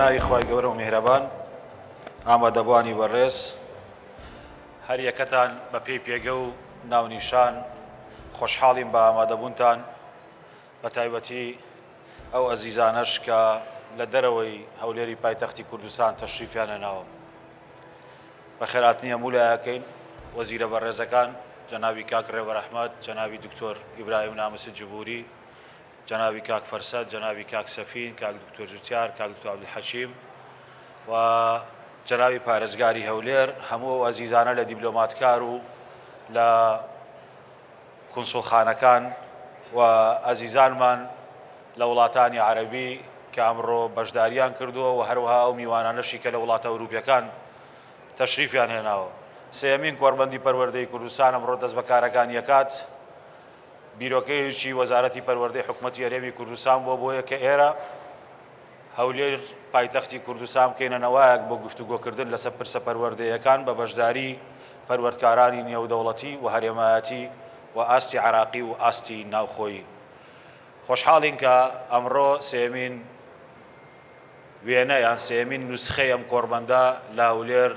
بەناوی خوای گەورە و میهرەبان. ئامادەبوانی بەڕێز، هەر یەکەتان بە پێی پێگە و ناونیشان خۆشحاڵین بە ئامادەبوونتان، بە تایبەتی ئەو ئەزیزانەش کە لە دەرەوەی هەولێری پایتەختی کوردستان تەشریفیان هێناوە. بەخێرهاتنی هەموو لایەکەین، وەزیرە بەڕێزەکان، جەنابی کاک ڕێبەر ئەحمەد، جەنابی دکتۆر ئیبراهیم نامس جبوری، جەنابی کاک فەرسەت، جەنابی کاک سەفین، کاک دکتۆر جوتیار، کاک دکتۆر عەبدولحەکیم و جەنابی پارێزگاری هەولێر، هەموو ئەو ئەزیزانە لە دیبلۆماتکار و لە کونسوڵخانەکان و ئەزیزانمان لە وڵاتانی عەرەبی کە ئەمڕۆ بەشداریان کردووە و هەروەها ئەو میوانانەشی کە لە وڵاتە ئەوروپیەکان تەشریفیان هێناوە. سێیەمین کۆڕبەندی پەروەردەی کوردستان ئەمڕۆ دەست بە کارەکانی ئەکات. بیرۆکەیەکی وەزارەتی پەروەردەی حکومەتی هەرێمی کوردستان بووە بۆیە کە ئێرە هەولێر پایتەختی کوردستان بکەینە نەوایەک بۆ گفتوگۆکردن لەسەر پرسە پەروەردەیەکان بە بەشداری پەروەردکارانی نێودەوڵەتی و هەرێمایەتی و ئاستی عێراقی و ئاستی ناوخۆیی. خۆشحاڵین کە ئەمڕۆ سێیەمین وێنە یان سێیەمین نوسخەی ئەم کۆڕبەندە لە هەولێر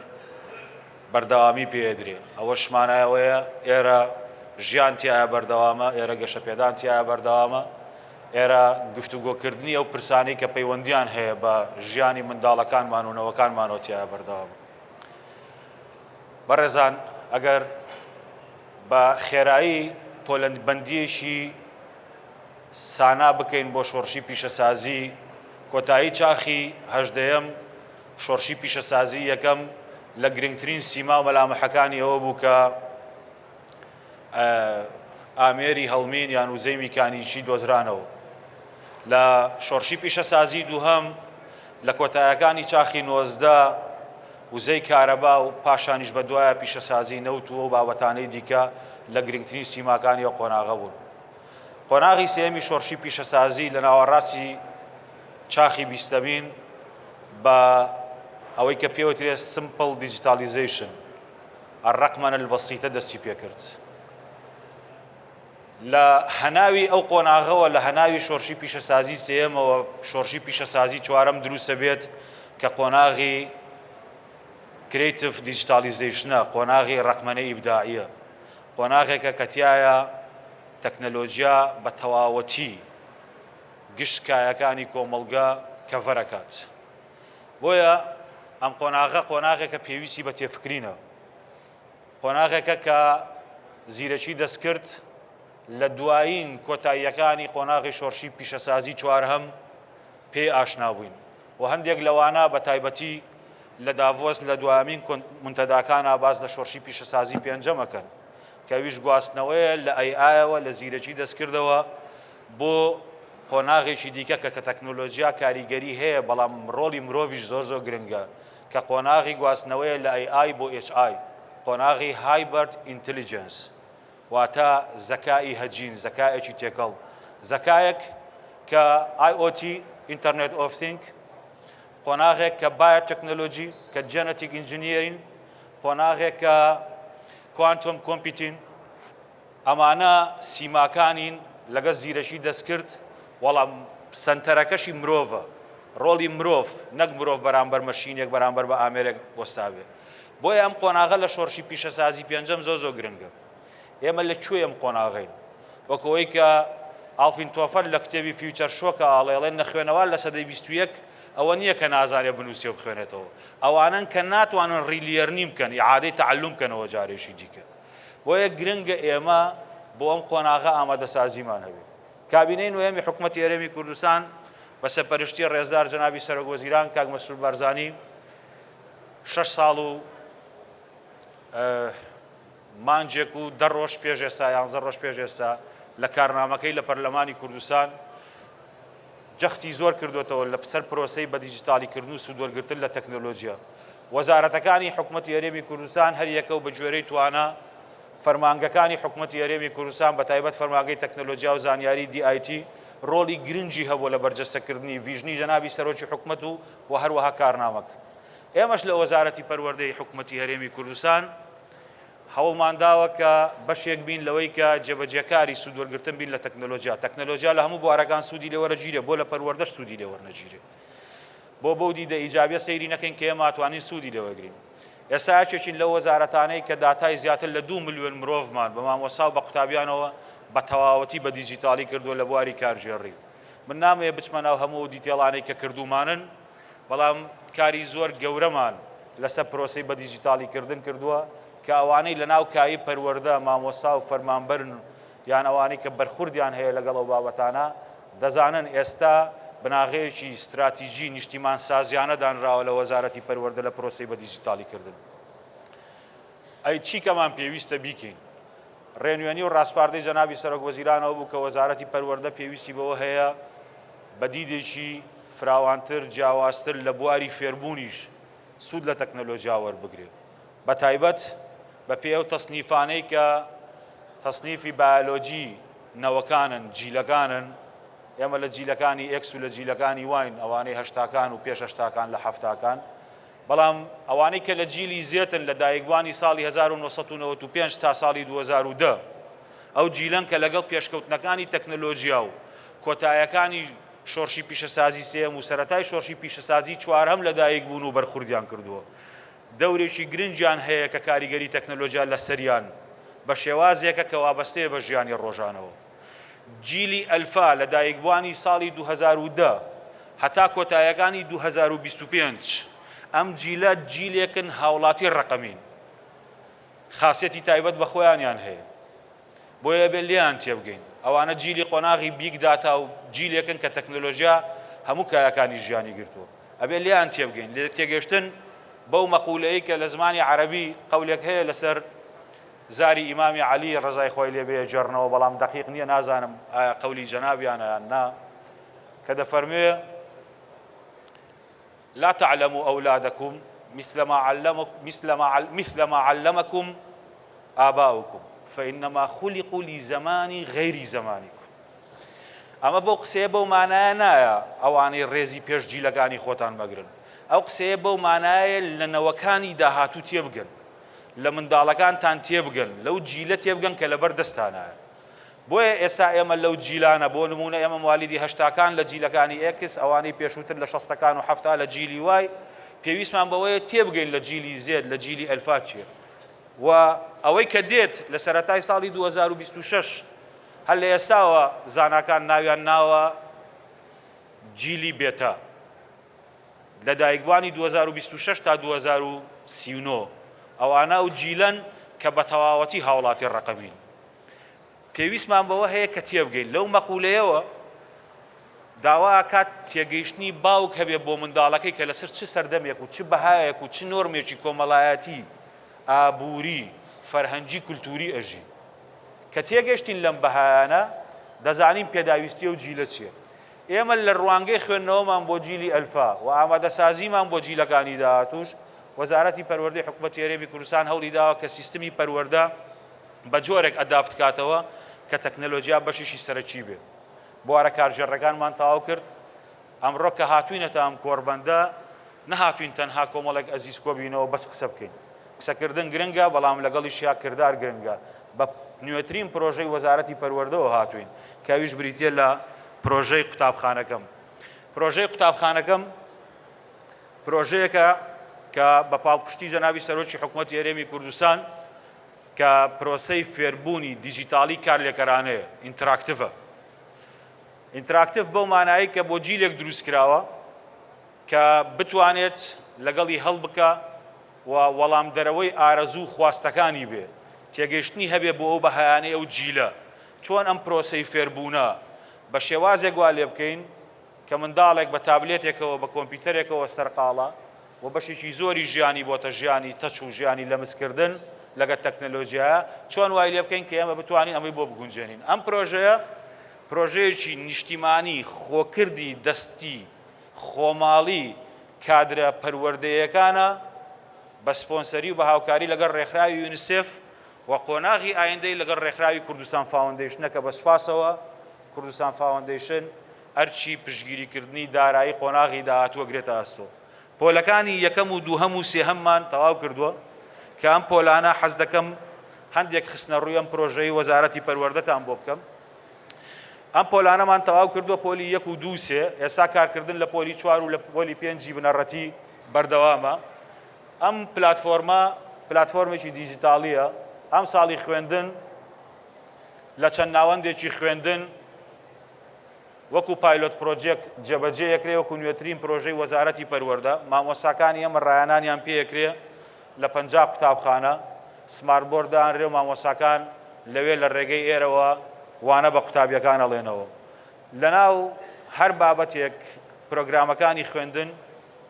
بەردەوامی پێدرێ. ئەوەش مانای ئەوەیە ئێرە ژیان تیایە بەردەوامە، ئێرە گەشەپێدان تیایە بەردەوامە، ئێرە گفتوگۆکردنی ئەو پرسانەی کە پەیوەندیان هەیە بە ژیانی منداڵەکانمان و نەوەکانمانەوە تیایە بەردەوامە. بەڕێزان ئەگەر بە خێرایی پۆلەندبەندییەکی سانا بکەین بۆ شۆڕشی پیشەسازی، کۆتایی چاخی هەژدەیەم، شۆڕشی پیشەسازی یەکەم لە گرنگترین سیما و مەلامحەکانی ئەوە بوو کە ئامێری هەڵمین یان وزەی میکانیکی دۆزرانەوە. لە شۆڕشی پیشەسازی دووهەم لە کۆتایەکانی چاخی 19 وزەی کارەبا و پاشانیش بە دوایە پیشەسازی نەوت و ئەو بابەتانەی دیکە لە گرنگترین سیماکانی ئەو قۆناغە بوون. قۆناغی سێیەمی شۆڕشی پیشەسازی لە ناوەڕاستی چاخی بیستەمین بە ئەوەی کە پێوترێ simple digitalization الرقمنە البسیطە دەستی پێکرد. لە هەناوی ئەو قۆناغەوە لە هەناوی شۆڕشی پیشەسازی سێیەمەوە شۆڕشی پیشەسازی چوارەم دروستە بێت کە قۆناغی creative digitalization ە، قۆناغی ڕەقمەنەی ئیبداعیە، قۆناغێکە کە تیایا تەکنەلۆجیا بە تەواوەتی گشت کایەکانی کۆمەڵگە cover ئەکات. بۆیە ئەم قۆناغە قۆناغێکە پێویستی بە تێفکرینە. قۆناغێکە کە زیرەکی دەستکرد لە دوایین کۆتاییەکانی قۆناغی شۆڕشی پیشەسازی چوارهەم پێی ئاشنا بووین و هەندێک لەوانە بە تایبەتی لە داڤۆس لە دوایەمین مونتەداکانا باس لە شۆڕشی پیشەسازی پێنجەم ئەکەن کە ئەویش گواستنەوەیە لە AI ەوە لە زیرەکی دەستکردەوە بۆ قۆناغێکی دیکە کە کە تەکنۆلۆجیا کاریگەری هەیە بەڵام ڕۆڵی مرۆڤیش زۆر زۆر گرنگە کە قۆناغی گواستنەوەیە لە AI بۆ HI قۆناغی hybrid intelligence واتە زەکائی هەجین، زەکائێکی تێکەڵ، زەکایەک کە IoT، Internet of Thing، قۆناغێک کە biotechnology، کە genetic engineering، قۆناغێک کە quantum computing، ئەمانە سیماکانین لەگەڵ زیرەکی دەستکرد، وەڵام سەنتەرەکەشی مرۆڤە، ڕۆڵی مرۆڤ نەک مرۆڤ بەرامبەر مەشینێک بەرامبەر بە ئامێرێک وەستابێ. بۆیە ئەم قۆناغە لە شۆڕشی پیشەسازی پێنجەم زۆر زۆر گرنگە. ئێمە لە کوێی ئەم قۆناغەین؟ وەک ئەوەی کە ئالفین تۆفەر لە کتێبی Future Shock ە ئاڵێ ئەڵێ نەخوێنەوار لە سەدەی 21 ئەوە نییە کە نازانێ بنووسێ و بخوێنێتەوە، ئەوانەن کە ناتوانن relearning بکەن، ئیعادەی تەعەلوم بکەنەوە جارێکی دیکە. بۆیە گرنگە ئێمە بۆ ئەم قۆناغە ئامادەسازیمان هەبێ. کابینەی نۆیەمی حکومەتی هەرێمی کوردستان بە سەرپەرشتی ڕێزدار جەنابی سەرۆک وەزیران کاک مەسرور بارزانی شەش ساڵ و مانگێک و دە ڕۆژ پێش ئێستا یانزە ڕۆژ پێش ئێستا لە کارنامەکەی لە پەرلەمانی کوردستان جەختی زۆر کردوێتەوە لە سەر پرۆسەی بە دیجیتاڵیکردن و سوودوەرگرتن لە تەکنۆلۆژیا. وەزارەتەکانی حکومەتی هەرێمی کوردستان هەریەکە و بە گوێرەی توانا فەرمانگەکانی حکومەتی هەرێمی کوردستان بە تایبەت فەرمانگەی تەکنەلۆجیا و زانیاری DIT ڕۆڵی گرنگی هەبووە لە بەرجەستەکردنی vision ی جەنابی سەرۆکی حکومەت و و هەروەها کارنامەکە. ئێمەش لە وەزارەتی پەروەردەی حکومەتی هەرێمی کوردستان هەوڵمان داوە کە بەشێک بین لەوەی کە جێبەجێکاری سوودوەرگرتن بین لە تەکنەلۆجیا. تەکنەلۆجیا لە هەموو بوارەکان سوودی لێ وەرەگیرێ، بۆ لە پەروەردەش سوودی لێ وەرنەگیرێ؟ بۆ بەو دیدە ئیجابیە سەیری نەکەین کە ئێمە ئەتوانین سوودی لێ وەرگرین؟ ئێستا یەکێکین لەو وەزارەتانەی کە داتای زیاتر لە دوو ملیۆن مرۆڤمان بە مامۆستا و بە قوتابیانەوە بە تەواوەتی بە دیجیتاڵی کردووە لە بواری کارگێڕی. من نامەوێ بچمە ناو هەموو ئەو detail انەی کە کردوومانن، بەڵام کاری زۆر گەورەمان لەسەر پرۆسەی بە دیجیتاڵی کردن کردووە کە ئەوانەی لەناو کایەی پەروەردە مامۆستا و فەرمانبەرن یان ئەوانەی کە بەرخوردیان هەیە لەگەڵ ئەو بابەتانە دەزانن ئێستا بناغەیەکی ستراتیجی نیشتیمانسازیانە دانراوە لە وەزارەتی پەروەردە لە پرۆسەی بە دیجیتاڵی کردن. ئەی چی کەمان پێویستە بیکەین؟ ڕێنوێنی و ڕاسپاردەی جەنابی سەرۆک وەزیران ئەوە بوو کە وەزارەتی پەروەردە پێویستی بەوە هەیە بە دیدێکی فراوانتر، جیاوازتر لە بواری فێربوونیش سوود لە تەکنەلۆجیا وەربگرێت. بە تایبەت بە پێی ئەو تەسنیفانەی کە تەسنیفی بایۆلۆجی نەوەکانن، جیلەکانن، ئێمە لە جیلەکانی ئێکس و لە جیلەکانی واین، ئەوانەی هەشتاکان و پێش هەشتاکان لە حەفتاکان، بەڵام ئەوانەی کە لە جیلی زێتن لە دایکبووانی ساڵی 1995 تا ساڵی 2010 ئەو جیلەن کە لەگەڵ پێشکەوتنەکانی تەکنەلۆجیا و کۆتایەکانی شۆرشی پیشەسازی سێیەم و سەرەتای شۆرشی پیشەسازی چوارهەم لەدایک بوون و بەرخوردیان کردووە. دەورێکی گرنگیان هەیە کە کاریگەری تەکنەلۆجیا لەسەریان بە شێوازێکە کە وابەستەیە بە ژیانی ڕۆژانەوە. جیلی ئەلفا لە دایکبووانی ساڵی 2010 هەتا کۆتایەکانی 2025 ئەم جیلە جیلێکن هاوڵاتی ڕەقەمین، خاسیەتی تایبەت بە خۆیانیان هەیە. بۆیە ئەبێ لێیان تێبگەین. ئەوانە جیلی قۆناغی big data و جیلێکن کە تەکنەلۆژیا هەموو کایەکانی ژیانی گرتووە. ئەبێ لێیان تێبگەین. لێ تێگەشتن بەو مەقولەی کە لە زمانی عەرەبی قەولێک هەیە لەسەر زاری ئیمامی عەلی ڕەزای خوای لێ بێ گێڕنەوە بەڵام دەقیق نییە نازانم ئایا قەولی جەنابیانە یان نا کە دەفەرموێ لا تعلموا اولادکم مثل ما علمک مثل ما مثل ما علمکم آباؤکم فانما خلقوا لزمان غیر زمانکم. ئەمە بەو قسەیە بەو مانایە نایە ئەوانەی ڕێزی پێش جیلەکانی خۆتان مەگرن، ئەو قسەیە بەو مانایە لە نەوەکانی داهاتوو تێبگەن، لە منداڵەکانتان تێبگەن، لەو جیلە تێبگەن کە لەبەر دەستانایە. بۆیە ئێستا ئێمە لەو جیلانە، بۆ نموونە ئێمە موالیدی هەشتاکان لە جیلەکانی ئێکس، ئەوانەی پێشووتر لە شەستەکان و حەفتا لە جیلی وای، پێویستمان بەوەیە تێبگەین لە جیلی زێد، لە جیلی ئەلفا چییە و ئەوەی کە دێت لە سەرەتای ساڵی 2026 هەر لە ئێستاوە زاناکان ناویان ناوە جیلی بێتا. لەدایکبووانی 2026 تا 2039 ئەوانە ئەو جیلەن کە بە تەواوەتی هاوڵاتی ڕەقەمین. پێویستمان بەوە هەیە کە تێبگەین لەو مەقولەیەوە داوا ئەکات تێگەیشتنی باوک هەبێ بۆ منداڵەکەی کە لەسەر چ سەردەمێک و چ بەهایەک و چ نۆرمێکی کۆمەڵایەتی، ئابووری، فەرهەنگی کولتووری ئەژی. کە تێگەشتین لەم بەهایانە دەزانین پێداویستی ئەو جیلە چییە. ئێمە لە ڕوانگەی خوێندنەوەمان بۆ جیلی ئەلفا و ئامادەسازیمان بۆ جیلەکانی داهاتووش، وەزارەتی پەروەردەی حکومەتی هەرێمی کوردستان هەوڵی داوە کە سیستمی پەروەردە بە جۆرێک adapt کاتەوە کە تەکنەلۆجیا بەشێکی سەرەکی بێت. بوارە کارگێڕەکانمان تەواو کرد، ئەمڕۆ کە هاتووینەتە ئەم کۆڕبەندە نەهاتووین تەنها کۆمەڵێک ئەزیز کۆبینەوە بەس قسە بکەین. قسەکردن گرنگە، بەڵام لەگەڵیشیا کردار گرنگە. بە نوێترین پرۆژەی وەزارەتی پەروەردەوە هاتووین کە ئەویش بریتییە لە پرۆژەی قوتابخانەکەم. پرۆژەی قوتابخانەکەم پرۆژەیەکە کە بە پاڵپشتی جەنابی سەرۆکی حکومەتی هەرێمی کوردستان کە پرۆسەی فێربوونی دیجیتاڵی کارلێکەرانەیە، interactive ە. interactive بەو مانایەی کە بۆ جیلێک دروست کراوە کە بتوانێت لەگەڵی هەڵبکا و وەڵامدەرەوەی ئارەزوو و خواستەکانی بێ، تێگەیشتنی هەبێ بۆ ئەو بەهایانەی ئەو جیلە. چۆن ئەم پرۆسەی فێربوونە بە شێوازێک وا لێبکەین کە منداڵێک بە تابلێتێکەوە بە کۆمپیوتەرێکەوە سەرقاڵە و بەشێکی زۆری ژیانی بۆتە ژیانی touch و ژیانی لەمسکردن لەگەڵ تەکنەلۆجیایە، چۆن وای لێ بکەین کە ئێمە بتوانین ئەمەی بۆ بگونجێنین. ئەم پرۆژەیە پرۆژەیەکی نیشتیمانی خۆکردی دەستی خۆماڵی کادرە پەروەردەیەکانە بە سپۆنسەری و بە هاوکاری لەگەڵ ڕێکخراوی یونیسێف و قۆناغی ئایندەی لەگەڵ ڕێکخراوی کوردستان فاوەندەیشنە کە بە سوپاسەوە کوردستان فاوەندەیشن ئەرکی پشتگیریکردنی دارایی قۆناغی داهاتوو ئەگرێتە ئەستۆ. پۆلەکانی یەکەم و دووهەم و سێهەممان تەواو کردووە کە ئەم پۆلانە حەز دەکەم هەندێک خستنەڕووی ئەم پرۆژەی وەزارەتی پەروەردەتان بۆ بکەم. ئەم پۆلانەمان تەواو کردووە، پۆلی یەک و دوو و سێ، ئێستا کارکردن لە پۆلی چوار و لە پۆلی پێنجی بنەڕەتی بەردەوامە. ئەم پلاتفۆرمە پلاتفۆرمێکی دیجیتاڵییە، ئەمساڵی خوێندن لە چەند ناوەندێکی خوێندن وەکو pilot project جێبەجێ ئەکرێ، وەکو نوێترین پرۆژەی وەزارەتی پەروەردە، مامۆستاکانی ئێمە ڕایانانیان پێ ئەکرێ لە 50 قوتابخانە، smart board دانرێ و مامۆستاکان لەوێ لە ڕێگەی ئێرەوە وانە بە قوتابیەکان ئەڵێنەوە. لەناو هەر بابەتێک پرۆگرامەکانی خوێندن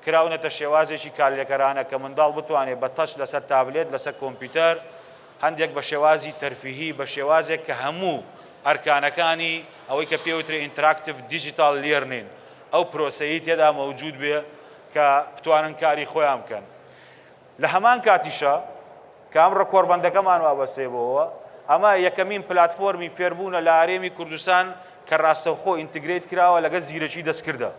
کراونەتە شێوازێکی کارلێکەرانە کە منداڵ بتوانێت بە touch لەسەر تابلێت، لەسەر کۆمپیوتەر، هەندێک بە شێوازی تەرفیهی، بە شێوازێک کە هەموو ئەرکانەکانی ئەوەی کە پێوترێ interactive digital learning ئەو پرۆسەیەی تێدا مەوجود بێ کە بتوانن کاری خۆیان بکەن. لە هەمان کاتیشا کە ئەمڕۆ کۆڕبەندەکەمان وابەستەیە بۆوە، ئەمە یەکەمین پلاتفۆرمی فێربوونە لە هەرێمی کوردستان کە ڕاستەوخۆ integrate کراوە لەگەڵ زیرەکی دەستکردە.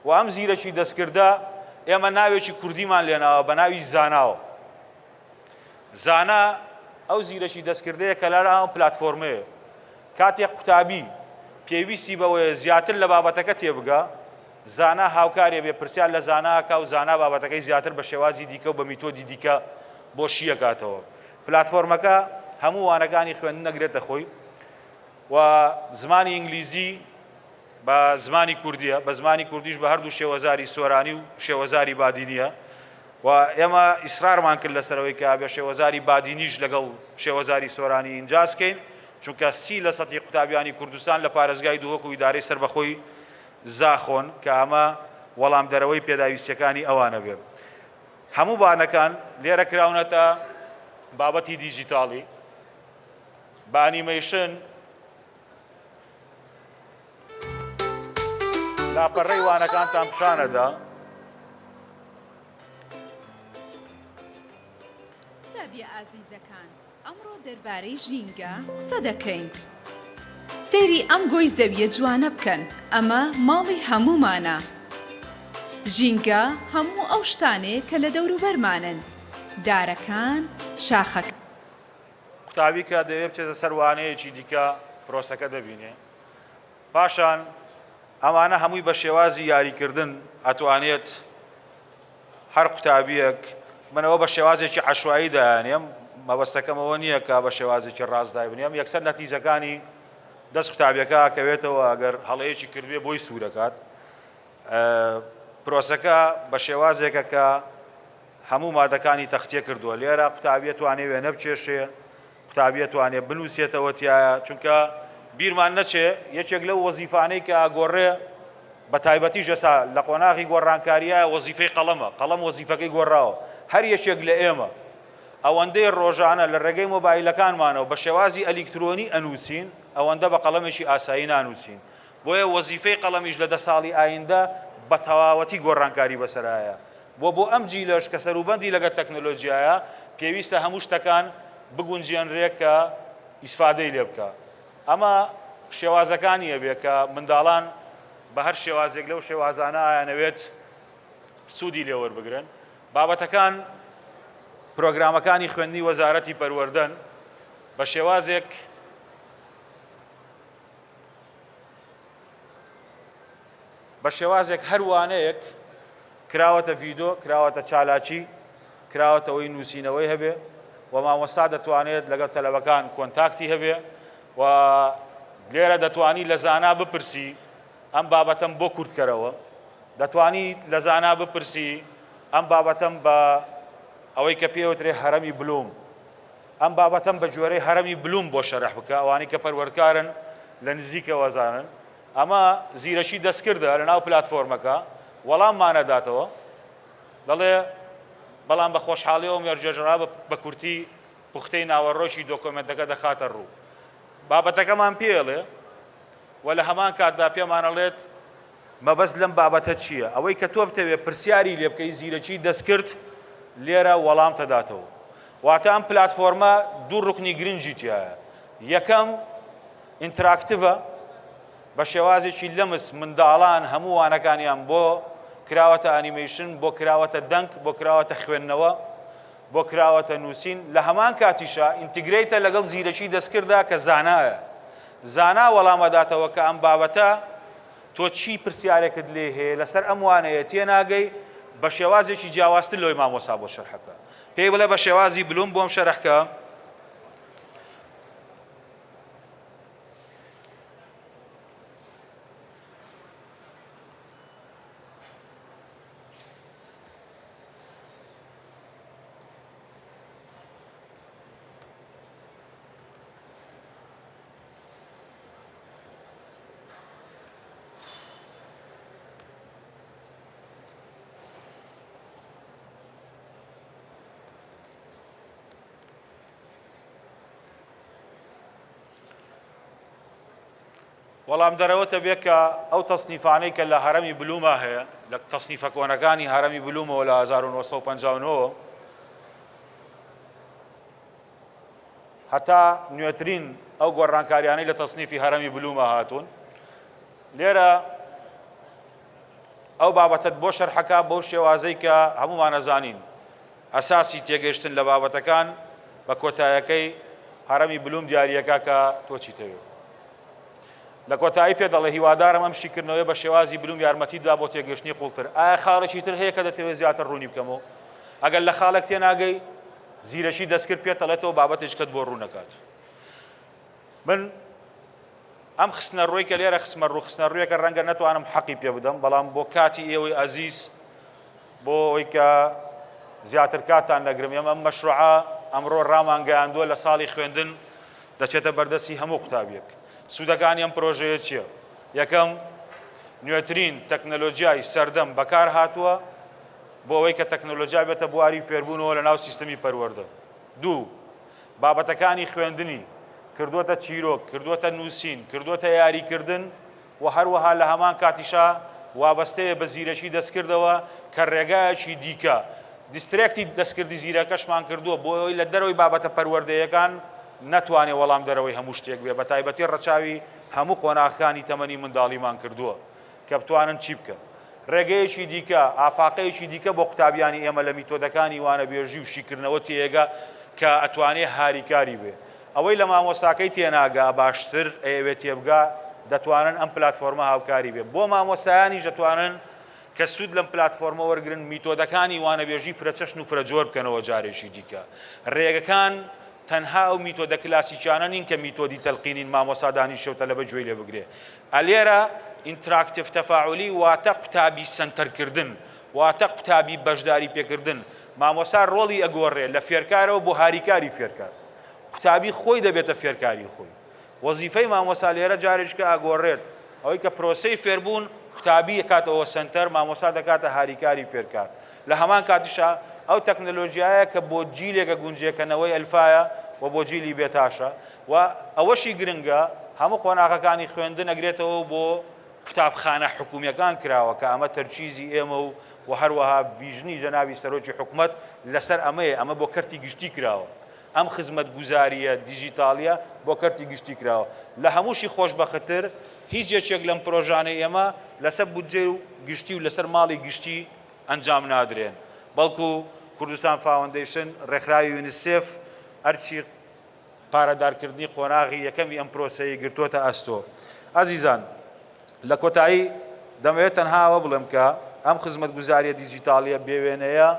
و ئەم زیرەکی دەستکردە ئێمە ناوێکی کوردیمان لێناوە بە ناوی زاناوە. زانا ئەو زیرەکی دەستکردەیە کە لە ئەم پلاتفۆرمەیە. کاتێک قوتابی پێویستی بەوەیە زیاتر لە بابەتەکە تێبگا، زانا هاوکاری ئەبێ، پرسیار لە زانا ئەکا و زانا بابەتەکەی زیاتر بە شێوازی دیکە و بە میتۆدی دیکە بۆ شیئەکاتەوە. پلاتفۆرمەکە هەموو وانەکانی خوێندن ئەگرێتە خۆی و زمانی ئینگلیزی بە زمانی کوردیە، بە زمانی کوردیش بە هەردوو شێوەزاری سۆرانی و شێوەزاری بادینیە و ئێمە ئیسرارمان کرد لەسەرەوەی کە بە شێوەزاری بادینیش لەگەڵ شێوەزاری سۆرانی ئینجاز کەین چونکە 30 لە سەتی قوتابیانی کوردستان لە پارێزگای دهۆک و ئیدارەی سەربەخۆی زاخۆن کە ئەمە وەڵامدەرەوەی پێداویستیەکانی ئەوانە بێ. هەموو بانەکان لێرە کراونەتە بابەتی دیجیتاڵی بە ئەنیمەیشن. لاپەڕەی وانەکانتان پیشانەدا. قوتابیە ئازیزەکان ئەمڕۆ دەربارەی ژینگە قسە دەکەین. سەیری ئەم گۆی زەویە جوانە بکەن، ئەمە ماڵی هەموومانە. ژینگە هەموو ئەو شتانەیە کە لە دەوروبەرمانن، دارەکان، شاخەکان. قوتابی کە دەیەوێت بچێتە سەر وانەیەکی دیکە پرۆسەکە دەبینێ. پاشان ئەمانە هەمووی بە شێوازی یاریکردن ئەتوانێت هەر قوتابیەک من ئەوە بە شێوازێکی عەشوایی دایانێم مەبەستەکەم ئەوە نییە کە بە شێوازێکی ڕاست دایبنێم یەکسەر نەتیجەکانی دەست قوتابیەکە ئەکەوێتەوە ئەگەر هەڵەیەکی کردبێ بۆی سوورەکات پرۆسەکە بە شێوازێکە کە هەموو مادەکانی تەختیە کردووە لێرە قوتابیە توانێ وێنە بکێشێ قوتابیە توانێ بنووسێتەوە تایە چونکە بیرمان نەچێ یەکێک لەو وەزیفانەی کە ئەگۆڕێ بە تایبەتیش ئێستا لە قۆناغی گۆڕانکاریە وەزیفەی قەڵەمە قەڵەم وەزیفەکەی گۆڕاوە هەر یەکێک لە ئێمە ئەوەندەی ڕۆژانە لە ڕێگەی مۆبایلەکانمانەوە بە شێوازی ئەلیکترۆنی ئەنووسین ئەوەندە بە قەڵەمێکی ئاسایی نانووسین بۆیە وەزیفەی قەڵەمیش لە دە ساڵی ئایندە بە تەواوەتی گۆڕانکاری بەسەرایە بۆ بۆ ئەم جیلەش کە سەروبەندی لەگەر تەکنەلۆجیایە پێویستە هەموو شتەکان بگونجێنرێ کە ئیسفادەی لێ بکا ئەمە شێوازەکانی ئەبێ کە منداڵان بە هەر شێوازێک لەو شێوازانە ئایانەوێت سوودی لێ وەربگرن بابەتەکان پرۆگرامەکانی خوێندنی وەزارەتی پەروەردەن بە شێوازێک بە شێوازێک هەر وانەیەک کراوەتە ڤیدۆ، کراوەتە چالاکی، کراوەتە ئەوەی نووسینەوەی هەبێ و مامۆستا دەتوانێت لەگەڵ تەلەبەکان contact ی هەبێ و لێرە دەتوانی لە زانا بپرسی ئەم بابەتەم بۆ کورتکەرەوە، دەتوانی لە زانا بپرسی ئەم بابەتەم بە ئەوەی کە پێوترێ هەرەمی بلوم ئەم بابەتەم بە گوێرەی هەرەمی بلوم بۆ شەرح بکە، ئەوانەی کە پەروەردکارن لە نزیکەوە زانن. ئەمە زیرەکی دەستکردە لەناو پلاتفۆرمەکە وەڵاممان ئەداتەوە دەڵێ بەڵام بە خۆشحاڵیەوە مێرجێژەرا بە کورتی پوختەی ناوەڕۆکی دۆکۆمێنتەکە دەخاتە ڕوو بابەتەکەمان پێڵێ و لە هەمان کاتدا پێمان ئەڵێت مەبەست لەم بابەتە چییە ئەوەی کە تۆ بتەوێت پرسیاری لێ بکەی زیرەکی دەستکرد لێرە وەڵام تەداتەوە واتە ئەم پلاتفۆرمە دوو ڕکنی گرنگی تایە یەکەم interactive ە، بە شێوازێکی لەمس منداڵان هەموو وانەکانیان بۆ کراوەتە ئەنیمەیشن، بۆ کراوەتە دەنگ، بۆ کراوەتە خوێندنەوە، بۆ کراوەتە نووسین، لە هەمان کاتیشا integrate ە لەگەڵ زیرەکی دەستکردا کە زانایە. زانا وەڵام ئەداتەوە کە ئەم بابەتە تۆ چی پرسیارێکت لێی هەیە لەسەر ئەم وانەیە تێناگەی بە شێوازێکی جیاوازتر لەوەی مامۆسا بۆ شەرحەکە پێی بڵێ بە شێوازی بلوم بۆم شەرحکە. وەڵامدەرەوەتە بێ کە ئەو تەسنیفانەی کە لە هەرەمی بلوما هەیە لە تەسنیفە کۆنەکانی هەرەمی بلومەوە لە 1959 هەتا نوێترین ئەو گۆڕانکاریانەی لە تەسنیفی هەرەمی بلوما هاتوون لێرە ئەو بابەتەت بۆ شەرحەکە بەو شێوازەی کە هەموومان ئەزانین ئەساسی تێگەیشتن لە بابەتەکان بە کۆتایەکەی هەرەمی بلوم دیاریەکە کە تۆ چیتەوێ لە کۆتایی پێ دەڵێ هیوادارم ئەم شیکردنەوەی بە شێوازی بلوم یارمەتیت دا بۆ تێگەشتنی قوڵتر ئایا خاڵێکی تر هەیە کە دەتەوێت زیاتر ڕوونی بکەمەوە ئەگەر لە خاڵێک تێناگەی زیرەکی دەستکرد پێت ئەڵێتەوە بابەتێکت بۆ ڕوون ئەکات. من ئەم خستنە ڕووی کە لێرە خستمە ڕوو خستنە ڕوویەکە ڕەنگە نەتوانم حەقی پێ بدەم بەڵام بۆ کاتی ئێوەی ئەزیز بۆ ئەوەی کە زیاتر کاتان نەگرم ئێمە ئەم مەشروعە ئەمڕۆ ڕامانگەیاندووە لە ساڵی خوێندن دەچێتە بەردەستی هەموو قوتابیەک سوودەکانی ئەم پرۆژەیە چییە؟ یەکەم نوێترین تەکنەلۆجیای سەردەم بەکار هاتووە بۆ ئەوەی کە تەکنەلۆجیا بێتە بواری فێربوونەوە لەناو سیستمی پەروەردە. دوو، بابەتەکانی خوێندنی کردووەتە چیرۆک، کردووەتە نووسین، کردووەتە یاریکردن و هەروەها لە هەمان کاتیشا وابەستەیە بە زیرەکی دەستکردەوە کە ڕێگایەکی دیکە دیسترێکتی دەستکردی زیرەکەشمان کردووە بۆ ئەوەی لە دەرەوەی بابەتە پەروەردەیەکان نەتوانێ وەڵامدەرەوەی هەموو شتێک بێ بەتایبەتی ڕەچاوی هەموو قۆناغەکانی تەمەنی منداڵیمان کردووە. کە بتوانن چی بکەن. ڕێگەیەکی دیکە، ئافاقەیەکی دیکە بۆ قوتابیانی ئێمە لە میتۆدەکانی وانەبێژی و شیکردنەوە تێیەگا کە ئەتوانێ هاریکاری بێ. ئەوەی لە مامۆستاکەی تێناگا باشتر ئەیەوێ تێبگا دەتوانن ئەم پلاتفۆرمە هاوکاری بێ. بۆ مامۆستایانیش دەتوانن کە سوود لەم پلاتفۆرمە وەرگرن میتۆدەکانی وانەبێژی فرەچەشن و فرەجۆر بکەنەوە جارێکی دیکە ڕێگەکان تەنها ئەو میتۆدە کلاسیکیانە نین کە میتۆدی تەلقینین مامۆستا دانیشێ و تەلەبە گوێی لێ بگرێ ئەلێرە interactive تەفاعولی واتە قوتابی سەنتەرکردن واتە قوتابی بەشداری پێکردن مامۆستا ڕۆڵی ئەگۆڕێ لە فێرکارەوە بۆ هاریکاری فێرکار قوتابی خۆی دەبێتە فێرکاری خۆی وەزیفەی مامۆستا لێرە جارێکە ئەگۆڕێت ئەوەی کە پرۆسەی فێربوون قوتابی ئەکاتەوە سەنتەر مامۆستا دەکاتە هاریکاری فێرکار لە هەمان کاتیشا ئەو تەکنەلۆژیایە کە بۆ جیلێک ئەگونجێ کە نەوەی ئەلفایە و بۆ جیلی بێتاشە و ئەوەشی گرنگە هەموو قۆناغەکانی خوێندن ئەگرێتەوە و بۆ قوتابخانە حکومییەکان کراوە کە ئەمە تەرکیزی ئێمە و و هەروەها vision ی جەنابی سەرۆکی حکومەت لەسەر ئەمەیە ئەمە بۆ کەرتی گشتی کراوە ئەم خزمەتگوزارییە دیجیتاڵییە بۆ کەرتی گشتی کراوە. لە هەمووشی خۆشبەختتر هیچ یەکێک لەم پرۆژانەی ئێمە لەسەر بودجەی گشتی و لەسەر ماڵی گشتی ئەنجام نادرێن، بەڵکو کوردستان فاوەندەیشن، ڕێکخراوی یونیسێف ئەرکی پارەدارکردنی قۆناغی یەکەمی ئەم پرۆسەیەی گرتووەتە ئەستۆ. ئازیزان، لە کۆتایی دەمەوێت تەنها ئەوە بڵێم کە ئەم خزمەتگوزارییە دیجیتاڵییە بێوێنەیە،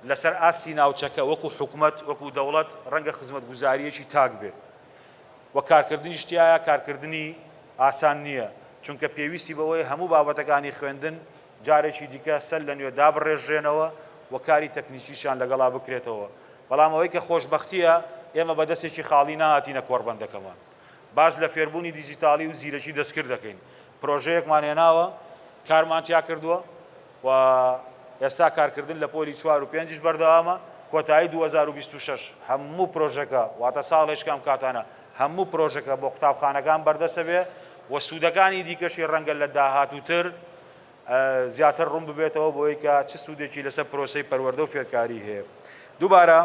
لەسەر ئاستی ناوچەکە وەکو حکومەت، وەکو دەوڵەت ڕەنگە خزمەتگوزارییەکی تاک بێ و کارکردنیش تیایا کارکردنی ئاسان نییە، چونکە پێویستی بەوەیە هەموو بابەتەکانی خوێندن جارێکی دیکە سەر لە نوێ دابڕێژرێنەوە و کاری تەکنیکیشیان لەگەڵا بکرێتەوە، بەڵام ئەوەی کە خۆشبەختییە ئێمە بە دەستێکی خاڵی نەهاتینە کۆڕبەندەکەمان باس لە فێربوونی دیجیتاڵی و زیرەکی دەستکرد دەکەین، پرۆژەیەکمان هێناوە کارمان تیا کردووە. و ئێستا کارکردن لە پۆلی چوار و پێنجیش بەردەوامە، کۆتایی 2026 هەموو پرۆژەکە واتە ساڵێکە ئەم کاتانە هەموو پرۆژەکە بۆ قوتابخانەکان بەردەستە بێ و سوودەکانی دیکەشی ڕەنگە لە داهاتووتر زیاتر ڕوون ببێتەوە بۆی کە چ سوودێکی لەسەر پرۆسەی پەروەردە و فێرکاری هەیە. دووبارە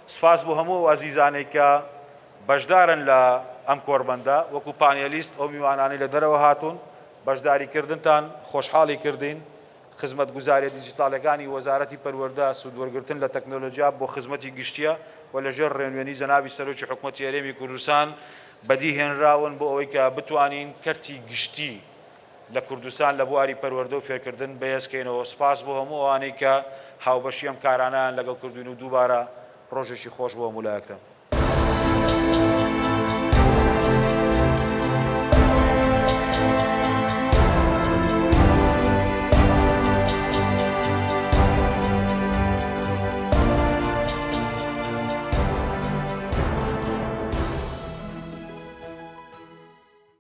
سوپاس بۆ هەموو ئەو ئەزیزانەی کە بەشدارن لە ئەم کۆڕبەندە وەکو panelist ئەو میوانانەی لە دەرەوە هاتوون بەشداریکردنتان خۆشحاڵی کردین. خزمەتگوزارییە دیجیتاڵیەکانی وەزارەتی پەروەردە سوودوەرگرتن لە تەکنەلۆجیا بۆ خزمەتی گشتییە و لەژێر ڕێنوێنی جەنابی سەرۆکی حکومەتی هەرێمی کوردستان بەدی هێنراون بۆ ئەوەی کە بتوانین کەرتی گشتی لە کوردستان لە بواری پەروەردە و فێرکردن بەهێز کەینەوە. سوپاس بۆ هەموو ئەوانەی کە هاوبەشی ئەم کارانەیان لەگەڵ کردوین و دووبارە ڕۆژێکی خۆش بۆ هەموو لایەکتان.